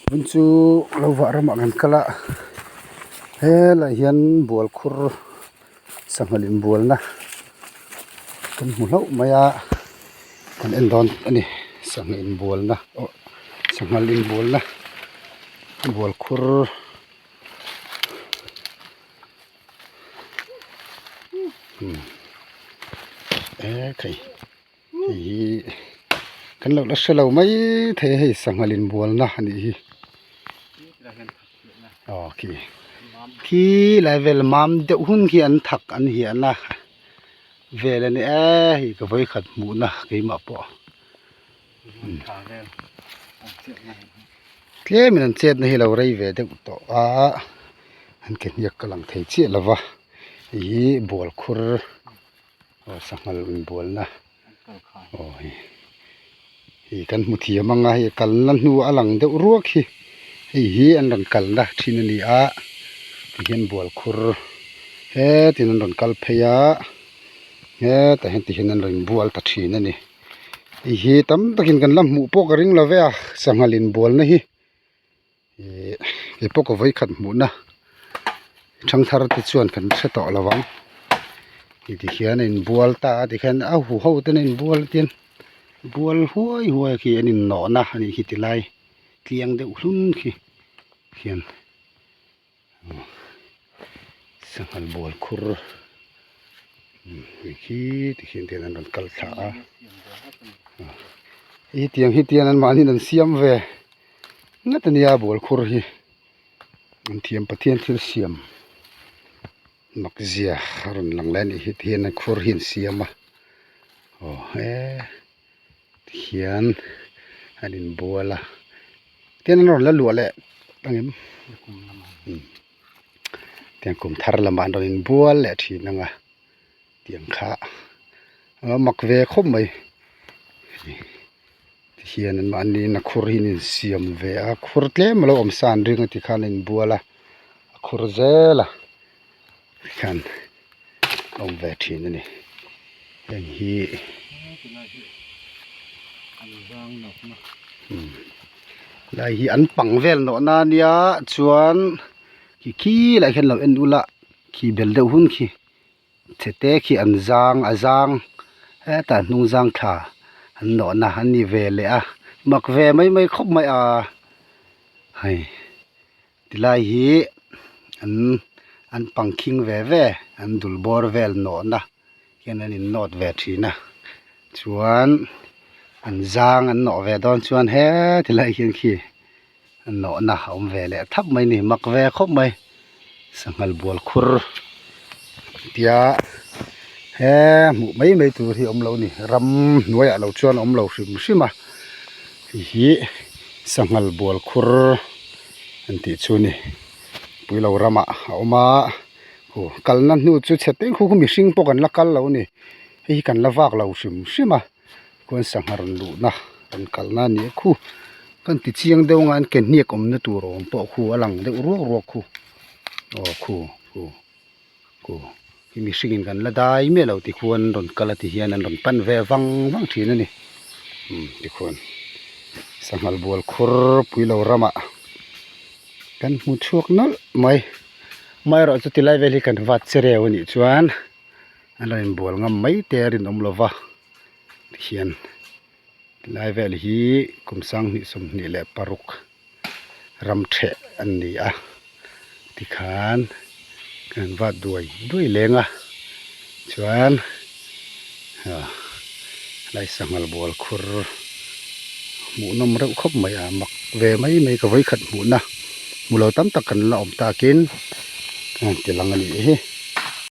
Tun chu lo vah ramah kan kal a helaiah hian bual khur sangha inbualna kan hmu hlauh mai a kan en dawn a ni sangha inbualna aw sangha inbualna bual khur. Hei hi kan lo la hre lo mai thei a hei sanghal inbualna a nih hi aw khi khi lai vel mam deuh hun khi an thak an hiahna vel a ni e hei ka vawikhat hmuhna keimah pawh tlemin an chetna hi a lo rei ve deuh tawh a an ke hniak ka lang thei chiah lo va hei hi bual khur. Aw sanghal inbualna aw hei hei kan hmu thiam ang a hei kalna hnu a lang deuh ruak hi hei hi an rawn kalna thin a ni a tihian bual khur hetin an rawn kal phei a hetah hian tihian an rawn inbual ta thin a ni hei hi tam takin kan la hmuh pawh ka ring lo ve a sanghal inbualna hi. Ihh kei pawh ka vawikhat hmuhna thangthar te chuan kan hre tawh lo ang hei ti hian a inbual ta a tikhian a huho ten a inbual a tin bual huai huai khi an innawhna a nih khi tilai tliang deuh hlun khi khian Sanghal bual khur hei khi tikhian te hian an rawn kal thla a hei tiang hi tian an mahni in an siam ve ngat ania bual khur hi an thiam Pathian thil siam mak zia a rawn lang leh anih hi tihian an khur hi an siam a aw he tihian an inbual a tin an rawn la luah leh ang em tiang kum thar lamah an rawn inbual leh thin ang a tiang kha a mak ve khawp mai tihian an mahni in a khur hi an insiam ve a khur tlem a lo awm sa an ring a tikhan an inbual a a khur zel a tikhan a awm ve thin a ni heng hi lai hi an pang vel nawh na ania chuan khi khi lai khian lo en ula khi bel deuh hun khi chhete khi an zang a zang hetah hnung zang thla an nawh na an ni ve leh a mak ve mai mai khawp mai a hei. Tilai hi an an pangkhing ve ve an dul bawr vel nawhna hian an in nawt ve thin a chuan an zang an nawh ve dawn chuan he tilai hian khi an nawhna a awm ve leh thap mai a ni mak ve khawp mai sanghal bual khur tia he hmuh mai mai tur hi a awm lo a ni ram hnuaiah lo chuan a awm lo hrim hrim a hei hi sanghal bual khur. An tih chu ni puilo ramah a awm a aw kalna hnu chu chhe teng khu khu mihring pawh kan la kal lo a ni hei hi kan la vak lo hrim hrim a khuan sangha rawn luhna rawn kalna a ni a khu kan ti chiang deuh anga an ke hniak awmna tur awm pawh khu a lang deuh ruak ruak khu aw khu khu khu hi mihringin kan la dai miah lo tikhuan an rawn kal a ti hian an rawn pan ve vang vang thin a ni umm tikhuan sanghal bual khur pui lo ramah kan hmu chhuak nawlh mai amaherawh chu tilai vel hi kan vat che reu anih chuan an rawn inbual ngam mai te a rinawm lova tikhian tilai vel hi kum sanghnih 26. Ram theh an ni a tikhan kan vat duai duai leng a chuan ah lai sanghal bual khur hmuh nawm reuh khawp mai a mak ve mai mai ka vawikhat hmuhna hmu lo tam tak kan la awm takin ka han ti lang a nih hi.